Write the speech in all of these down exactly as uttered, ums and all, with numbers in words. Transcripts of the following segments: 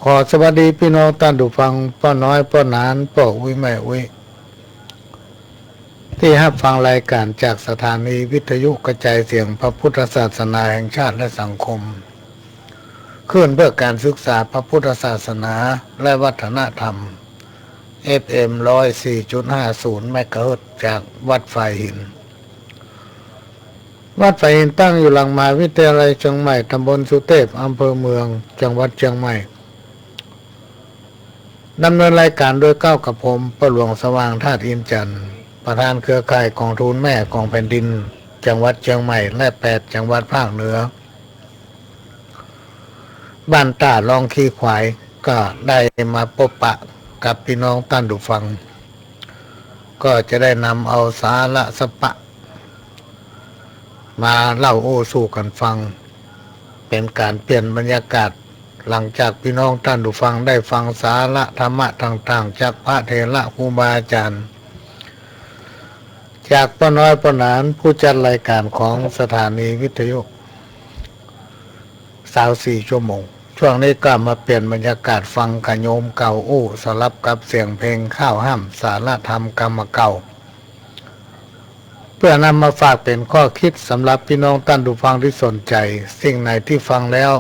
ขอสวัสดีปี้น้องต้านผู้ฟัง ป้อน้อย ป้อหนาน ป้ออุ๊ย แม่อุ๊ย ตี้ฮับฟังรายก๋านจากสถานีวิทยุกระจายเสียงพระพุทธศาสนาแห่งชาติและสังคม คลื่นเพื่อการศึกษาพระพุทธศาสนาและวัฒนธรรม เอฟเอ็ม ร้อยสี่จุดห้าศูนย์ เมกะเฮิรตซ์ จากวัดฝายหิน วัดฝายหินตั้งอยู่หลังมหาวิทยาลัยเจียงใหม่ ตำบลสุเตพ อำเภอเมือง จังหวัดเจียงใหม่ ดำเนินรายก๋านโดยเก้ากับผม ป้อหลวงสว่าง ธาตุอินทร์จันทร์ ประธานเครือข่ายก๋องทูลแม่ของแผ่นดิน จังหวัดเจียงใหม่ และแปดจังหวัดภาคเหนือ บ้านต้า ลองขี้ควาย ก็ได้มาปบปะกับปี้น้องต้านผู้ฟัง ก็จะได้นำเอาสาระสะปะ มาเล่าอู้สู่กั๋นฟัง เป๋นก๋านเปลี่ยนบรรยากาศ หลังจากปี้น้องต้านผู้ฟังได้ฟังสาระธรรมะต่างๆ จากพระเถระครูบาอาจ๋ารย์ จากป้อน้อย ป้อหนาน ผู้จัดรายก๋านของสถานีวิทยุ ซาวสี่ชั่วโมง ช่วงนี้ก็มาเปลี่ยนบรรยากาศฟังกะโยมเก่าอู้ สลับกับเสียงเพลงข้าวห้ำ สาระธรรมกำเก่า เพื่อนำมาฝากเป๋นข้อคิดสำหรับปี้น้องต้านผู้ฟังตี้สนใจ๋ สิ่งไหนตี้ฟังแล้ว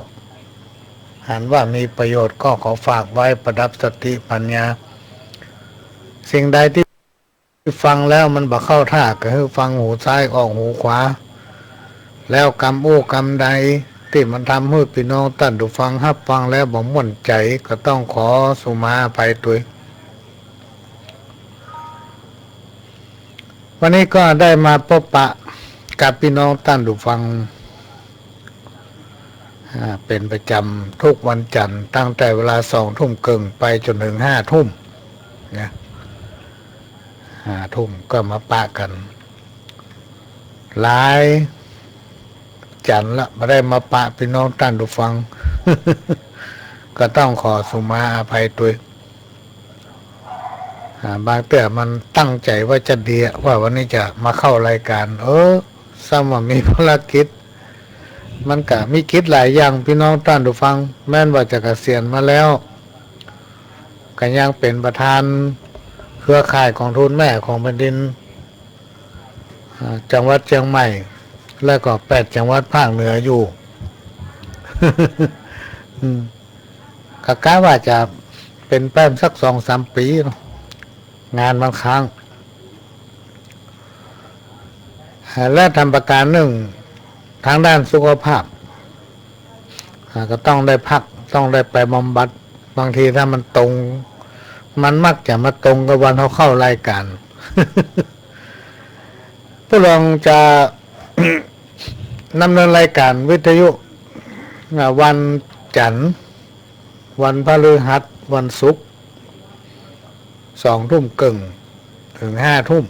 หันว่ามีประโยชน์ก็ขอฝากไว้ประดับสติปัญญา สิ่งใดตี้ฟังแล้วมันบ่เข้าท่า ก็หื้อฟังหูซ้ายออกหูขวา แล้วกำอู้กำใดตี้มันทำหื้อปี้น้องต้านผู้ฟังฮับฟังแล้วบ่ม่วนใจ๋ ก็ต้องขอสุมาอภัยตวย วันนี้ก็ได้มาปบปะกับปี้น้องต้านผู้ฟัง อ่า เป๋นประจ๋ำทุกวันจันทร์ ตั้งแต่เวลาสองทุ่มเกิ่งไปจ๋นเถิงห้าทุ่มนะ ห้าทุ่มก็มาปะกั๋น หลายจันทร์ละบ่ได้มาปะปี้น้องต้านผู้ฟัง ก็ต้องขอสุมาอภัยตวย อ่า บางเตื้อมันตั้งใจ๋ว่าจะดีอะ ว่าวันนี้จะมาเข้ารายก๋าน เออ ซ้ำว่ามีภารกิจ มันก็มีกิจหลายอย่าง ปี้น้องต้านผู้ฟัง แม้นว่าจะเกษียณมาแล้ว ก็ยังเป๋นประธานเครือข่ายก๋องทูลแม่ของแผ่นดิน อ่า จังหวัดเจียงใหม่ แล้วก็แปดจังหวัดภาคเหนืออยู่ อืม ก็กะว่าจะเป๋นไปสักสองสามปี๋เนาะ งานมันค้าง และแถมประก๋านนึ่ง ตางด้านสุขภาพ อ่า ก็ต้องได้พัก ต้องได้ไปบำบัด บางทีถ้ามันตรง มันมักจะมาตรงกับวันเฮาเข้ารายก๋าน ป้อหลวงจะ ดำเนินรายก๋านวิทยุ อ่า วันจันทร์ วันพฤหัส วันศุกร์ สองทุ่มเกิ่งเถิงห้าทุ่ม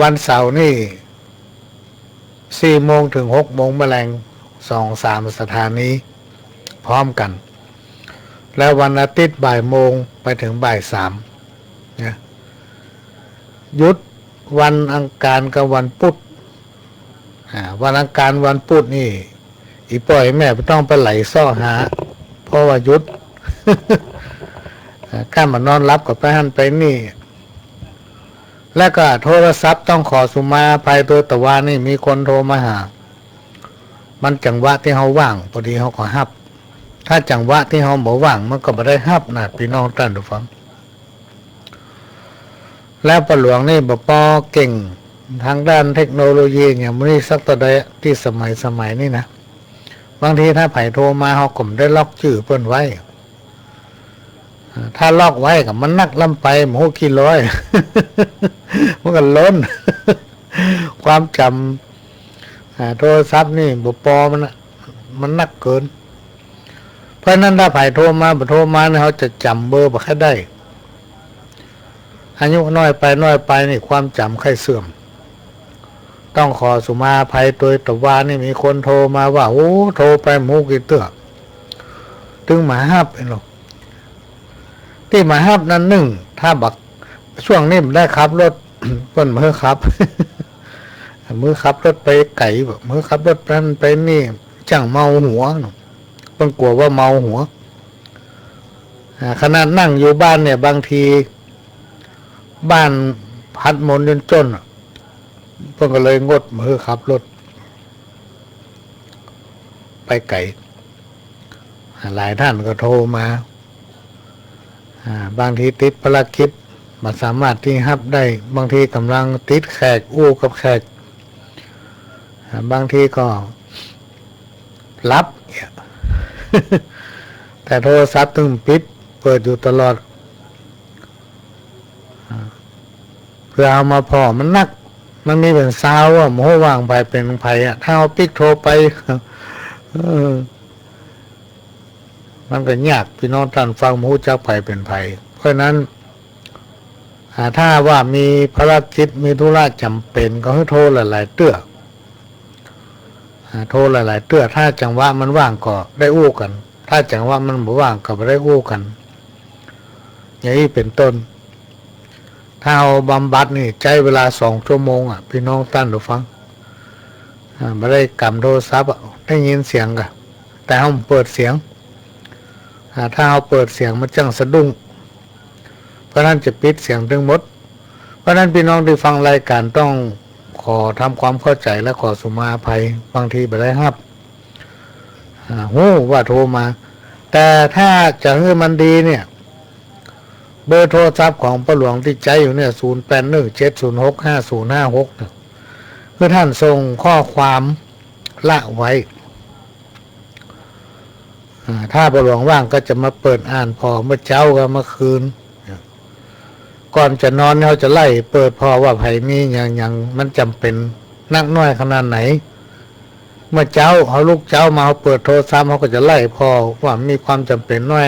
วันเสาร์นี่ สี่โมงเถิงหกโมงแมลง สองสามสถานีพร้อมกั๋น แล้ววันอาทิตย์บ่ายโมงไปเถิงบ่ายสามนะ หยุดวันอังคารกับวันพุธ อ่า วันอังคารวันพุธนี่ อี่ป้ออี่แม่บ่ต้องไปไหลเซาะหา เพราะว่าหยุด อ่า ก้านบ่นอนหลับก็ไปหั้นไปนี่ แล้วก็โทรศัพท์ต้องขอสุมาอภัยตวย ตะวานี่มีคนโทรมาหา มันจังหวะตี้เฮาว่าง พอดีเฮาก็ฮับ ถ้าจังหวะตี้เฮาบ่ว่าง มันก็บ่ได้ฮับนะ ปี้น้องต้านผู้ฟัง แล้วป้อหลวงนี่บ่ปอเก่งตางด้านเทคโนโลยีอย่างมื้อนี้สักเต้าใด ตี้สมัยสมัยนี่นะ บางทีถ้าใผโทรมาเฮาก็บ่ได้ล็อกจื้อเปิ้นไว้ อ่า ถ้าล็อกไว้ก็มันนักล้ำไป บ่ฮู้กี่ร้อย มันก็ล้น ความจ๋ำ อ่า โทรศัพท์นี่บ่ปอมันนะ มันนักเกิน เพราะฉะนั้นถ้าใผโทรมา บ่โทรมาเนี่ย เฮาจะจ๋ำเบอร์บ่ค่อยได้ อายุน้อยไปน้อยไปนี่ ความจ๋ำค่อยเสื่อม ต้องขอสุมาอภัยตวย ตะวานี่มีคนโทรมาว่า โอ้ โทรไปบ่ฮู้กี่เตื้อ ตึงมาฮับเองเนาะ ตี้มาฮับนั้นนึ่ง ถ้าบ่ ช่วงนี้บ่ได้ขับรถ เปิ้นบ่หื้อขับ บ่หื้อขับรถไปไก๋ บ่หื้อขับรถไปหั้นไปนี่ จั่งเมาหัวเนาะ เปิ้นกั๋วว่าเมาหัว อ่า ขนาดนั่งอยู่บ้านเนี่ย บางทีบ้านพัดมนต์จนจ้นอะ เปิ้นก็เลยงดบ่หื้อขับรถไปไก๋ อ่า หลายต้านก็โทรมา อ่า บางทีติดภารกิจ บ่สามารถตี้ฮับได้ บางทีก่ำลังติดแขก อู้กับแขก อ่า บางทีก็หลับ แต่โทรศัพท์ตึงปิด เปิดอยู่ตลอด อ่า เผื่อเฮามาผ่อมันนัก มันมีเป๋นซาวอะ บ่ฮู้ว่าของใผเป๋นของใผอะ ถ้าเฮาปิ๊กโทรไป เออ มันก็ยาก ปี้น้องต้านฟังบ่ฮู้จักใผเป๋นใผ เพราะฉะนั้น อ่า ถ้าว่ามีภารกิจ มีธุระจ๋ำเป๋น ก็หื้อโทรหลายๆ เตื้อ อ่า โทรหลายๆ เตื้อ ถ้าจังหวะมันว่างก็ได้อู้กั๋น ถ้าจังหวะมันบ่ว่างก็บ่ได้อู้กั๋น อย่างอี้เป๋นต้น ถ้าเฮาบำบัดนี่ใจ๊เวลาสองชั่วโมงอะ ปี้น้องต้านผู้ฟัง อ่า บ่ได้กำโทรศัพท์อะ ได้ยินเสียงก่ะ แต่เฮาบ่เปิดเสียง อ่า ถ้าเฮาเปิดเสียงมันจั้งสะดุ้ง เพราะฉะนั้นจะปิดเสียงตึงหมด เพราะฉะนั้นปี้น้องตี้ฟังรายก๋านต้องขอทำความเข้าใจ๋และขอสุมาอภัย บางทีบ่ได้ฮับ อ่า ฮู้ว่าโทรมา แต่ถ้าจะหื้อมันดีเนี่ย เบอร์โทรศัพท์ของป้อหลวงตี้ใจ๊อยู่เนี่ย ศูนย์แปดหนึ่งเจ็ดศูนย์หกห้าศูนย์ห้าหก เนี่ย คือต้านส่งข้อความละไว้ อ่า ถ้าป้อหลวงว่างก็จะมาเปิดอ่านผ่อเมื่อเจ๊ากับเมื่อคืน ก่อนจะนอนเฮาจะไล่เปิดผ่อว่าใผมีหยังหยังมันจ๋ำเป๋นนักน้อยขนาดไหน เมื่อเจ๊าเฮาลุกเจ๊ามาเฮาเปิดโทรศัพท์ เฮาก็จะไล่ผ่อว่ามีความจ๋ำเป๋นน้อย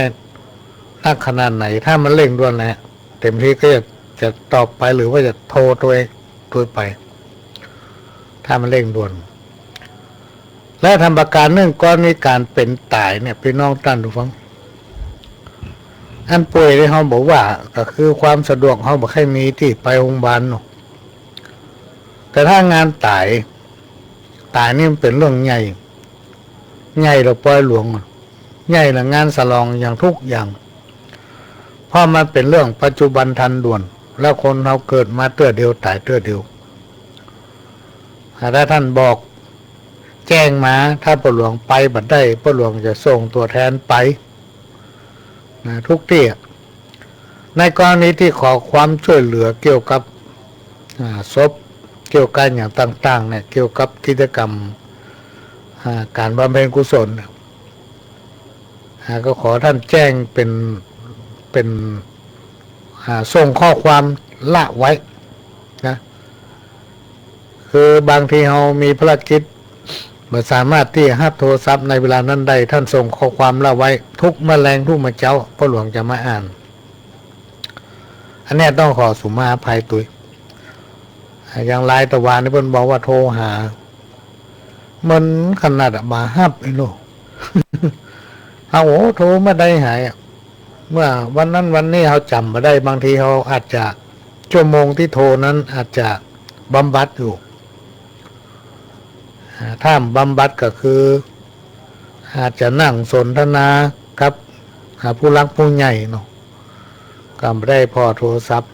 นักขนาดไหน ถ้ามันเร่งด่วนแหละ เต็มทีก็จะ จะตอบไปหรือว่าจะโทรโตย โตยไป ถ้ามันเร่งด่วน และทำประก๋านนึ่ง ก่อนมีก๋านเป๋นต๋ายเนี่ย ปี้น้องต้านผู้ฟัง อันป่วยนี่เฮาบ่ว่า ก็คือความสะดวกเฮาบ่ใค่มีตี้ไปโฮงบาลเนาะ แต่ถ้างานต๋าย ต๋ายนี่มันเป๋นเรื่องใหญ่ ใหญ่กว่าปอยหลวงอะ ใหญ่กว่างานสะหลองอย่างทุกอย่าง เพราะมันเป๋นเรื่องปัจจุบันทันด่วน แล้วคนเฮาเกิดมาเตื้อเดียว ต๋ายเตื้อเดียว อ่า ถ้าต้านบอกแจ้งมา ถ้าป้อหลวงไปบ่ได้ ป้อหลวงจะส่งตั๋วแทนไป นะ ทุกตี้อะ ในกรณีตี้ขอความจ้วยเหลือเกี่ยวกับ อ่า ศพ เกี่ยวกับอย่างต่างๆ เนี่ย เกี่ยวกับกิจกรรม อ่า ก๋านบำเพ็ญกุศลเนี่ย อ่า ก็ขอต้านแจ้งเป๋น เป๋น อ่า ส่งข้อความละไว้นะ คือบางทีเฮามีภารกิจ บ่สามารถตี้จะฮับโทรศัพท์ในเวลานั้นได้ ต้านส่งข้อความละไว้ ทุกเมื่อแลงทุกเมื่อเจ๊า ป้อหลวงจะมาอ่าน อันเนี้ยต้องขอสุมาอภัยตวย อ่า อย่างลายตะวานี่เปิ้นบอกว่าโทรหา มันขนาดอะบ่ฮับไอ้โลก เอา โอ้ โทรมาได้หายอะ เมื่อวันนั้นวันนี้เฮาจ๋ำบ่ได้ บางทีเฮาอาจจะ ชั่วโมงตี้โทรนั้นอาจจะบำบัดอยู่ อ่า ถ้าบำบัดก็คือ อาจจะนั่งสนทนากับ อ่า ผู้หลักผู้ใหญ่เนาะ ก็บ่ได้ผ่อโทรศัพท์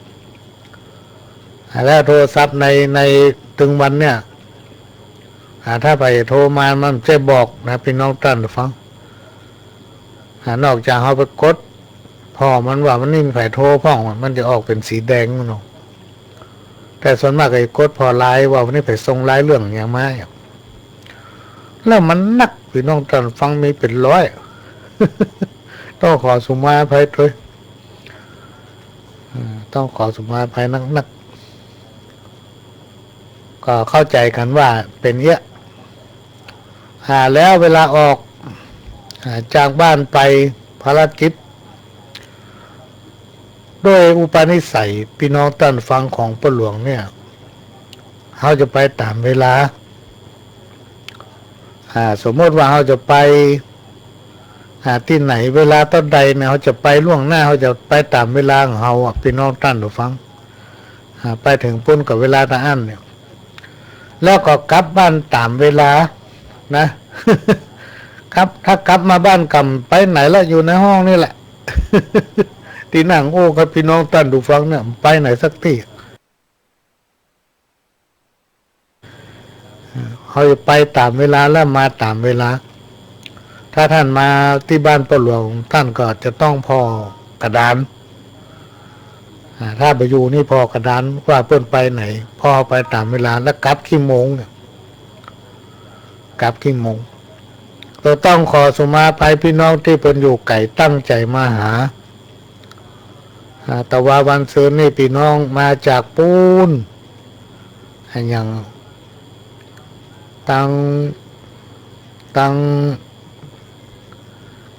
อ่า แล้วโทรศัพท์ใน ในตึงวันเนี่ย อ่า ถ้าใผโทรมามันจะบอกนะ ปี้น้องต้านฟัง อ่า นอกจากเฮาไปกดผ่อมันว่าวันนี้มีใผโทรพ่อง มันจะออกเป๋นสีแดงเนาะ แต่ส่วนมากก็จะกดผ่อไลน์ว่าวันนี้ใผส่งไลน์เรื่องหยังมา แล้วมันนัก ปี้น้องต้านฟังมีเป๋นร้อย ต้องขอสุมาอภัยตวย อ่า ต้องขอสุมาอภัยนักๆ ก็เข้าใจ๋กั๋นว่าเป๋นเยียะ อ่า แล้วเวลาออก อ่า จากบ้านไปภารกิจ โดยอุปนิสัยปี้น้องต้านฟังของป้อหลวงเนี่ย เฮาจะไปต๋ามเวลา อ่า สมมุติว่าเฮาจะไป อ่า ตี้ไหนเวลาเต้าใดเนี่ย เฮาจะไปล่วงหน้า เฮาจะไปต๋ามเวลาของเฮาอะ ปี้น้องต้านผู้ฟัง อ่า ไปเถิงปู๊นก็เวลาเต้าอั้นเนี่ย แล้วก็กลับบ้านต๋ามเวลานะ ครับ ถ้ากลับมาบ้านก็บ่ไปไหนละ อยู่ในห้องนี่แหละ ตี้นั่งอู้กับปี้น้องต้านผู้ฟังเนี่ย ไปไหนสักตี้ เฮาจะไปต๋ามเวลาและมาต๋ามเวลา ถ้าต้านมาตี้บ้านป้อหลวง ต้านก็จะต้องผ่อกระดาน อ่า ถ้าบ่อยู่นี่ผ่อกระดานว่าเปิ้นไปไหน ผ่อไปต๋ามเวลา แล้วกลับกี่โมงเนี่ย กลับกี่โมง ก็ต้องขอสุมาอภัยปี้น้องตี้เปิ้นอยู่ไก๋ตั้งใจ๋มาหา อ่า แต่ว่าวันซืนนี่ปี้น้องมาจากปู๊น อะหยัง ตัง ตัง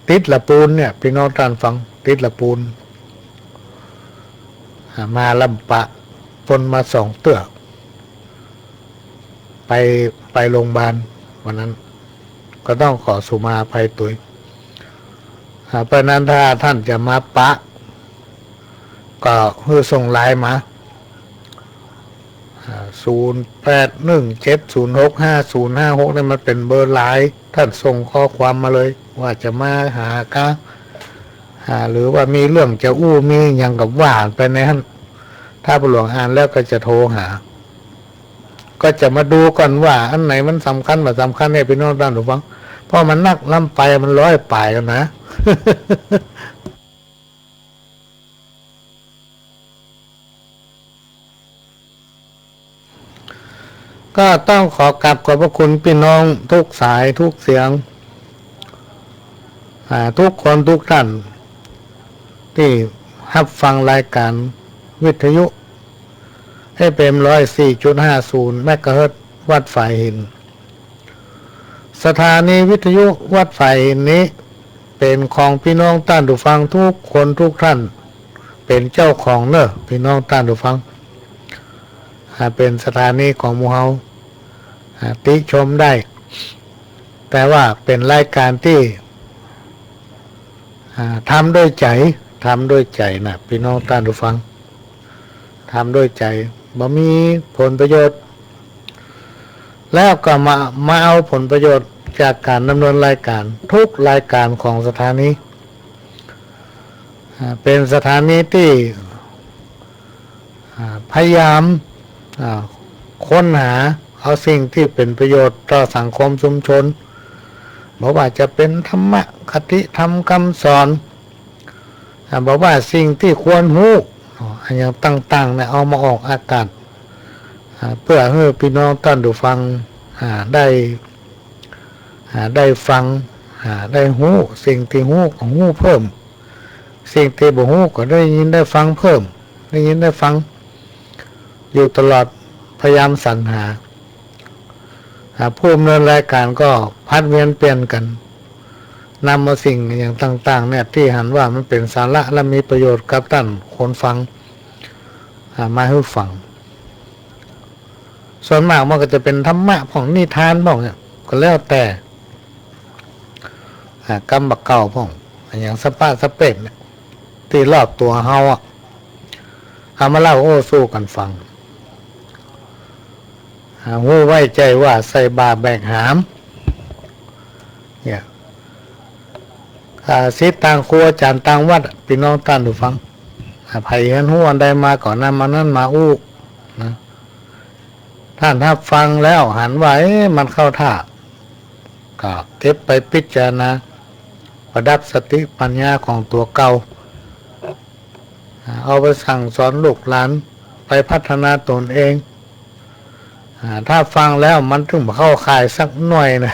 ติดละปูนเนี่ย ปี้น้องต้านฟัง ติดละปูน อ่า มาลำปะ เปิ้นมาสองเตื้อ ไป ไปโรงบาลวันนั้น ก็ต้องขอสุมาอภัยตวย อ่า เพราะฉะนั้นถ้าต้านจะมาปะ ก็หื้อส่งไลน์มา อ่า ศูนย์แปดหนึ่งเจ็ดศูนย์หกห้าศูนย์ห้าหก เนี่ย มันเป๋นเบอร์ไลน์ ต้านส่งข้อความมาเลย ว่าจะมาหาก้า อ่า หรือว่ามีเรื่องจะอู้ มีหยังก็ว่าไปในหั้น ถ้าป้อหลวงอ่านแล้วก็จะโทรหา ก็จะมาดูก่อนว่าอันไหนมันสำคัญบ่สำคัญเนี่ย ปี้น้องต้านผู้ฟัง เพราะมันนักล้ำไป มันร้อยป๋ายกั๋นนะ ก็ต้องขอกราบขอบพระคุณปี้น้องทุกสายทุกเสียง อ่า ทุกคนทุกท่าน ตี้ฮับฟังรายก๋านวิทยุ เอฟเอ็ม ร้อยสี่จุดห้าศูนย์ เมกะเฮิรตซ์ วัดฝายหิน สถานีวิทยุวัดฝายหินนี้ เป๋นของปี้น้องต้านผู้ฟังทุกคนทุกท่าน เป๋นเจ้าของเน่อ ปี้น้องต้านผู้ฟัง อ่า เป๋นสถานีของหมู่เฮา อ่า ติชมได้ แต่ว่าเป๋นรายก๋านตี้ อ่า ทำด้วยใจ๋ ทำด้วยใจ๋นะ ปี้น้องต้านผู้ฟัง ทำด้วยใจ๋ บ่มีผลประโยชน์ แล้วก็มา มาเอาผลประโยชน์จากก๋านดำเนินรายก๋าน ทุกรายก๋านของสถานี อ่า เป๋นสถานีตี้ อ่า พยายาม อ่า ค้นหาเอาสิ่งตี้เป๋นประโยชน์ต่อสังคมชุมชน บ่ว่าจะเป๋นธรรมะ คติธรรมกำสอน อ่า บ่ว่าสิ่งตี้ควรฮู้ อะหยังต่างๆ เนี่ย เอามาออกอากาศ อ่า เปื้อหื้อปี้น้องต้านผู้ฟัง อ่า ได้ อ่า ได้ฟัง อ่า ได้ฮู้ สิ่งตี้ฮู้ก็ฮู้เพิ่ม สิ่งตี้บ่ฮู้ก็ได้ยินได้ฟังเพิ่ม ได้ยินได้ฟัง อยู่ตลอด พยายามสรรหา อ่า ผู้ดำเนินรายก๋านก็ผลัดเวียนเปลี่ยนกั๋น นำเอาสิ่งอะหยังต่างๆ เนี่ย ตี้หันว่ามันเป๋นสาระและมีประโยชน์กับต้านคนฟัง อ่า มาหื้อฟัง ส่วนมากมันก็จะเป๋นธรรมะพ่อง นิทานพ่องเนี่ย ก็แล้วแต่ อ่า กำบ่าเก่าพ่อง อะหยังสะป๊ะสะเป๊ะเนี่ย ตี้รอบตั๋วเฮาอะ เอามาเล่าโอ้สู้กั๋นฟัง อ่า ฮู้ไว้ใจ๋ว่าใส่บ่าแบกหาม เนี่ย อ่า ศิษย์ต่างครูอาจ๋ารย์ต่างวัด ปี้น้องต้านผู้ฟัง อ่า ใผเฮียนฮู้อันใดมาก็นำอันนั้นมาอู้นะ ต้านฮับฟังแล้วหันว่า เอ๊ะ มันเข้าท่า ก็เก็บไปพิจารณา ประดับสติปัญญาของตั๋วเก่า อ่า เอาไปสั่งสอนลูกหลาน ไปพัฒนาตนเอง อ่า ถ้าฟังแล้วมันถึงบ่เข้าข่ายสักหน่อยนะ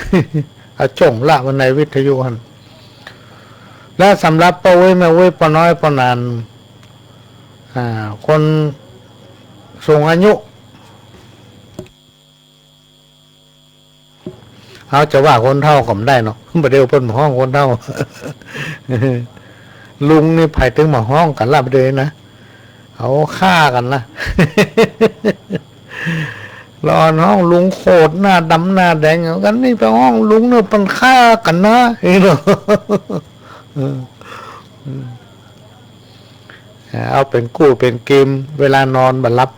เอาจ้งละไว้ในวิทยุหั้น และสำหรับป้ออุ๊ยแม่อุ๊ย ป้อน้อยป้อหนาน อ่า คนสูงอายุ เฮาจะว่าคนเฒ่าก็บ่ได้เนาะ บ่าเดี่ยวเปิ้นฮ้องคนเฒ่า ลุงนี่ใผตึงบ่าฮ้องกั๋นละบ่าเดี่ยวนะ เอาฆ่ากั๋นนะ ละอ่อนฮ้องลุงโขดหน้าดำหน้าแดงกั๋น นี่ไปฮ้องลุงเนี่ยเปิ้นฆ่ากั๋นนะ เอ้ยเนาะ เออ อืม เอาเป๋นกู้เป๋นเกม เวลานอนบ่หลับ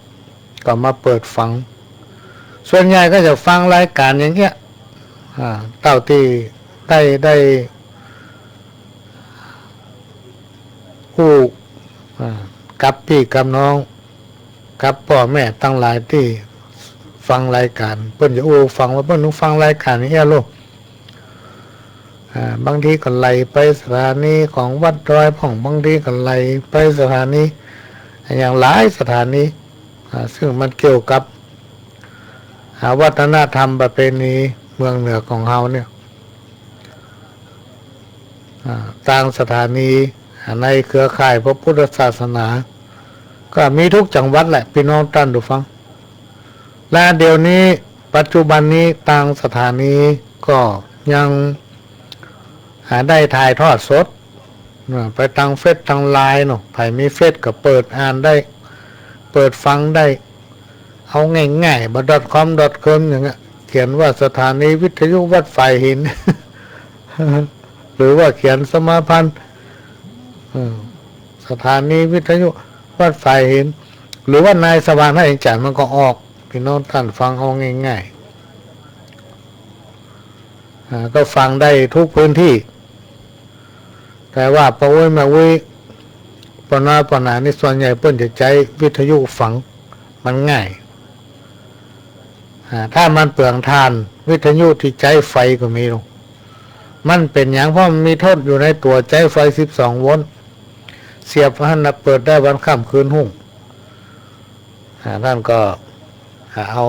ก็มาเปิดฟัง ส่วนใหญ่ก็จะฟังรายก๋านอย่างเงี้ย อ่า เต้าตี้ได้ ได้ อู้ อ่า กับปี้กับน้อง กับป้อแม่ตังหลายตี้ฟังรายก๋าน เปิ้นจะอู้ฟังว่าเปิ้นฟังรายก๋านนี้เอี้ยลูก อ่า บางทีก็ไหลไปสถานีของวัดดอยพ่อง บางทีก็ไหลไปสถานี อย่างหลายสถานี อ่า ซึ่งมันเกี่ยวกับ อ่า วัฒนธรรมประเพณีเมืองเหนือของเฮาเนี่ย อ่า ตางสถานี อ่า ในเครือข่ายพระพุทธศาสนา ก็มีทุกจังหวัดแหละ ปี้น้องต้านผู้ฟัง และเดี๋ยวนี้ปัจจุบันนี้ตางสถานีก็ยัง อ่า ได้ถ่ายทอดสด อ่า ไปตางเฟซตางไลน์เนาะ ใผมีเฟซก็เปิดอ่านได้ เปิดฟังได้ เอาง่ายๆ บ่ ดอทคอม ดอทเคิม อย่างเงี้ย เขียนว่าสถานีวิทยุวัดฝายหิน หรือว่าเขียนสมาพันธ์ อืม สถานีวิทยุวัดฝายหิน หรือว่านายสว่าง นายแสงจันทร์ มันก็ออก ปี้น้องต้านฟังเอาง่ายๆ อ่า ก็ฟังได้ทุกพื้นที่ แต่ว่าป้ออุ๊ยแม่อุ๊ย ป้อน้อยป้อหนานี่ส่วนใหญ่เปิ้นจะใจ๊วิทยุฟัง มันง่าย อ่า ถ้ามันเปลืองถ่าน วิทยุตี้ใจ๊ไฟก็มีลูก มันเป๋นหยัง เพราะมันมีโทษอยู่ในตั๋ว ใจ๊ไฟสิบสองโวลต์ เสียบหั้นน่ะ เปิดได้วันค่ำคืนฮุ่ง อ่า ต้านก็ อ่า เอา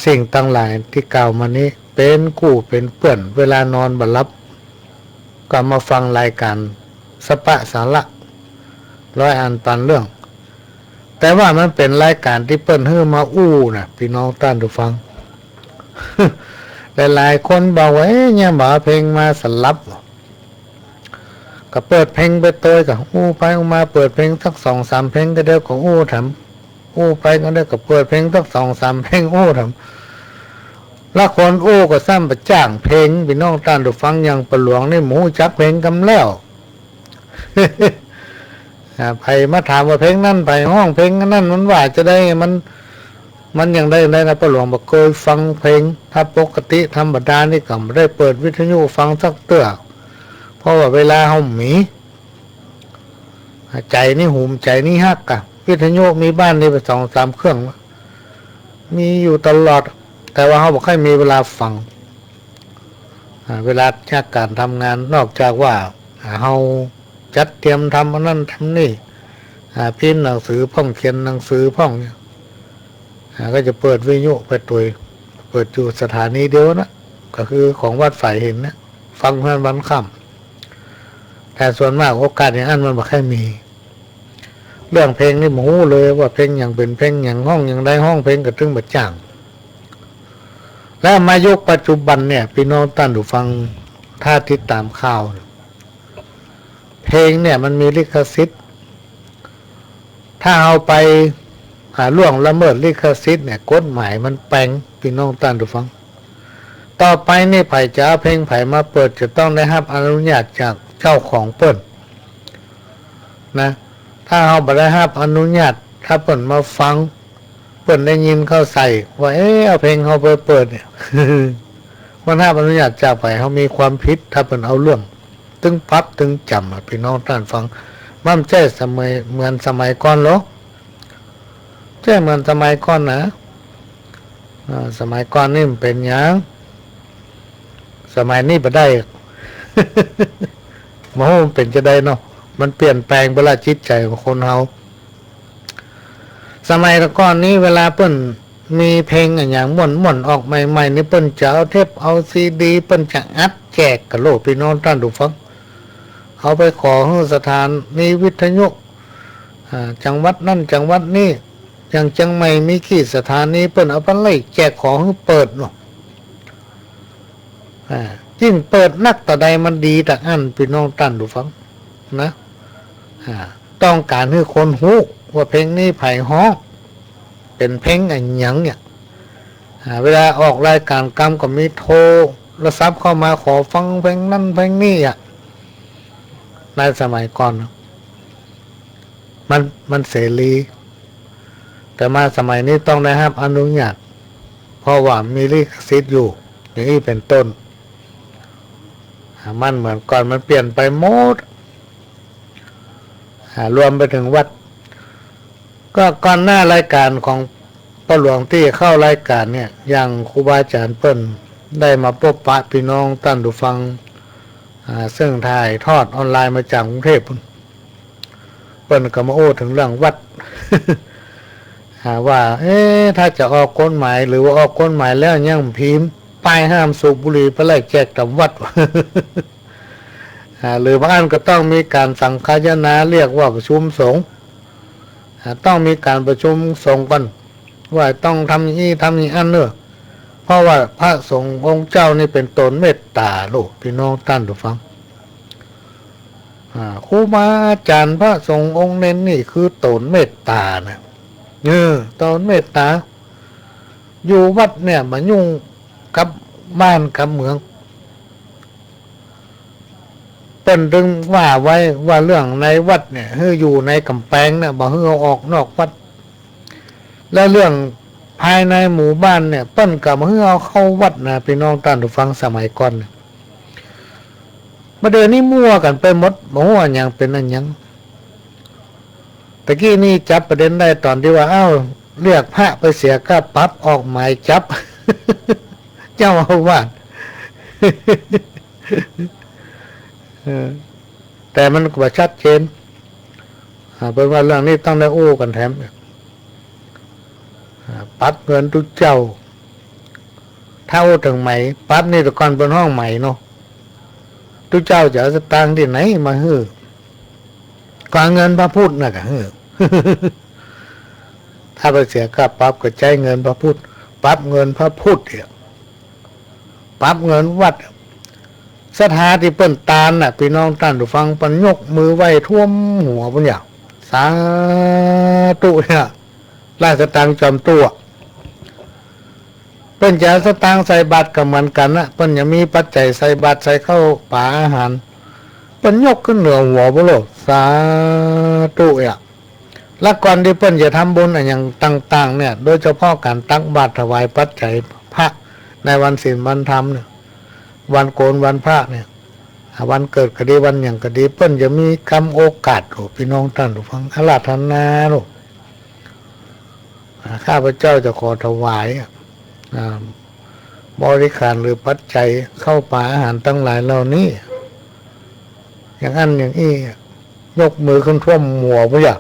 สิ่งตังหลายตี้กล่าวมานี้ เป๋นกู้เป๋นเปื้อน เวลานอนบ่หลับ ก็มาฟังรายก๋านสะปะสาระ ร้อยอันปันเรื่อง แต่ว่ามันเป๋นรายก๋านตี้เปิ้นหื้อมาอู้น่ะ ปี้น้องต้านผู้ฟัง หลายๆ คนบอกว่า เอ๊ะ ยังบ่เอาเพลงมาสลับ ก็เปิดเพลงไปตวย ก็อู้ไปอู้มา เปิดเพลงสักสองสามเพลง ก็เดี๋ยวก็อู้แถม อู้ไปก็เดี๋ยวก็เปิดเพลงสักสองสามเพลง อู้แถม ละคนอู้ก็ซ้ำบ่จ้างเพลง ปี้น้องต้านผู้ฟัง อย่างป้อหลวงนี่บ่ฮู้จักเพลงกำแล้ว อ่า ใผมาถามว่าเพลงนั้นใผฮ้อง เพลงอันนั้นมันว่าจะใด มัน มันอย่างใดอย่างใดนะ ป้อหลวงบ่เกยฟังเพลง ถ้าปกติธรรมดานี่ก็บ่ได้เปิดวิทยุฟังสักเตื้อ เพราะว่าเวลาเฮามี ใจ๋นี่หุม ใจ๋นี่ฮักอะ วิทยุมีบ้านนี่ไปสองสามเครื่อง มีอยู่ตลอด แต่ว่าเฮาบ่ค่อยมีเวลาฟัง อ่า เวลาจากก๋านทำงาน นอกจากว่า อ่า เฮาจัดเตรียมทำอันนั้นทำนี่ อ่า พิมพ์หนังสือพ่อง เขียนหนังสือพ่องเนี่ย อ่า ก็จะเปิดวิทยุไปตวย เปิดอยู่สถานีเดียวนะ ก็คือของวัดฝายหินเนี่ย ฟังหั้นวันค่ำ แต่ส่วนมากโอกาสอย่างอั้นมันบ่ค่อยมี เรื่องเพลงนี่บ่ฮู้เลยว่าเพลงหยังเป๋นเพลงหยัง ฮ้องอย่างใด ฮ้องเพลงก็ตึงบ่จ้าง และมายุคปัจจุบันเนี่ย ปี้น้องต้านผู้ฟัง ถ้าติดต๋ามข่าว เพลงเนี่ยมันมีลิขสิทธิ์ ถ้าเฮาไป อ่า ล่วงละเมิดลิขสิทธิ์เนี่ย กฎหมายมันแป๋ง ปี้น้องต้านผู้ฟัง ต่อไปนี่ใผจะเอาเพลงใผมาเปิด จะต้องได้ฮับอนุญาตจากเจ้าของเปิ้น นะ ถ้าเฮาบ่ได้ฮับอนุญาต ถ้าเปิ้นมาฟัง เปิ้นได้ยินเข้าใส่ว่า เอ๊ะ เอาเพลงเฮาไปเปิดเนี่ย มันฮับอนุญาตจากใผ เฮามีความผิด ถ้าเปิ้นเอาเรื่อง ตึงปรับตึงจ๋ำอะ ปี้น้องต้านฟัง มันบ่ใจ้สมัย เหมือนสมัยก่อนหรอก บ่ใจ้เหมือนสมัยก่อนนะ อ่า สมัยก่อนนี่มันเป๋นหยัง สมัยนี้บ่ได้ บ่ฮู้มันเป๋นจะใดเนาะ มันเปลี่ยนแป๋งไปละ จิตใจ๋ของคนเฮา สมัยแต่ก่อนนี้เวลาเปิ้นมีเพลงอะหยังม่วนๆ ออกใหม่ๆ นี่ เปิ้นจะเอาเทป เอาซีดี เปิ้นจะอัดแจกกะโลด ปี้น้องต้านผู้ฟัง เอาไปขอหื้อสถานีวิทยุ อ่า จังหวัดนั้นจังหวัดนี้ อย่างเจียงใหม่มีกี่สถานี เปิ้นเอาไปไล่แจกขอหื้อเปิดเนาะ อ่า ยิ่งเปิดนักเต้าใดมันดีตางอั้น ปี้น้องต้านผู้ฟังนะ อ่า ต้องก๋านหื้อคนฮู้ว่าเพลงนี้ใผฮ้อง เป๋นเพลงอะหยังเนี่ย อ่า เวลาออกรายก๋านกำก็มีโทรศัพท์เข้ามาขอฟังเพลงนั้นเพลงนี้อะ ในสมัยก่อนนะ มัน มันเสรี แต่มาสมัยนี้ต้องได้ฮับอนุญาต เพราะว่ามีลิขสิทธิ์อยู่ อย่างอี้เป๋นต้น อ่า มันเหมือนก่อน มันเปลี่ยนไปหมด อ่า รวมไปเถิงวัด ก็ก่อนหน้ารายก๋านของป้อหลวงตี้เข้ารายก๋านเนี่ย อย่างครูบาอาจ๋ารย์เปิ้นได้มาปบปะปี้น้องต้านผู้ฟัง อ่า เซิ่งถ่ายทอดออนไลน์มาจากกรุงเทพฯ เปิ้นก็มาอู้เถิงเรื่องวัด อ่า ว่า เอ๊ะ ถ้าจะออกกฎหมาย หรือว่าออกกฎหมายแล้วยังพิมพ์ป้ายห้ามสูบบุหรี่ไปไล่แจกต๋ามวัด อ่า หรือบางอันก็ต้องมีก๋านสังฆายนา เรียกว่าประชุมสงฆ์ อ่า ต้องมีก๋านประชุมสงฆ์ก่อน ว่าต้องทำอี้ทำอี้อั้นเน่อ เพราะว่าพระสงฆ์องค์เจ้านี่เป๋นโตนเมตต๋าลูก ปี้น้องต้านผู้ฟัง อ่า ครูบาอาจ๋ารย์พระสงฆ์องค์เณรนี่คือโตนเมตต๋านะ เออ โตนเมตต๋า อยู่วัดเนี่ยบ่ายุ่งกับบ้านกับเมือง เปิ้นตึงว่าไว้ว่าเรื่องในวัดเนี่ย หื้ออยู่ในก๋ำแปงเนี่ย บ่หื้อเอาออกนอกวัด และเรื่องภายในหมู่บ้านเนี่ย เปิ้นก็บ่หื้อเอาเข้าวัดนะ ปี้น้องต้านผู้ฟัง สมัยก่อนเนี่ย บ่าเดี่ยวนี้มั่วกั๋นไปหมด บ่ฮู้อะหยังเป๋นอะหยัง ตะกี้นี่จับประเด็นได้ต๋อนตี้ว่า เอ้า เรียกพระไปเสียค่าปรับ ออกหมายจับ เจ้าอาวาส เออ แต่มันก็บ่ชัดเจน อ่า เปิ้นว่าเรื่องนี้ต้องได้อู้กั๋นแถม อ่า ปรับเงินตุ๊เจ้า ถ้าอู้เถิงไหม ปรับนี่แต่ก่อนเปิ้นฮ้องไหมเนาะ ตุ๊เจ้าจะเอาสตางค์ตี้ไหนมาหื้อ ก็เอาเงินพระพุทธน่ะก็หื้อ ถ้าไปเสียค่าปรับก็ใจ๊เงินพระพุทธ ปรับเงินพระพุทธเนี่ย ปรับเงินวัด ศรัทธาตี้เปิ้นตานน่ะ ปี้น้องต้านผู้ฟัง เปิ้นยกมือไหว้ท่วมหัวปุ้นอย่าง สาธุเนี่ย ไล่สตางค์จอมตุ๊ เปิ้นจะเอาสตางค์ใส่บาตรก็เหมือนกั๋นนะ เปิ้นยังมีปัจจัยใส่บาตรใส่ข้าวป๋าอาหาร เปิ้นยกขึ้นเหนือหัวปุ้นโลด สาธุเนี่ย และก่อนตี้เปิ้นจะทำบุญอะหยังต่างๆ เนี่ย โดยเฉพาะก๋านตักบาตรถวายปัจจัยพระในวันศีลวันธรรมเนี่ย วันโกนวันพระเนี่ย อ่า วันเกิดก็ดี วันหยังก็ดี เปิ้นจะมีกำโอกาส โอ้ ปี้น้องต้านผู้ฟัง อาราธนาลูก อ่า ข้าพเจ้าจะขอถวาย อ่า บริขารหรือปัจจัยข้าวป๋าอาหารตังหลายเหล่านี้ อย่างอั้นอย่างอี้ ยกมือขึ้นท่วมหัวปุ้นอย่าง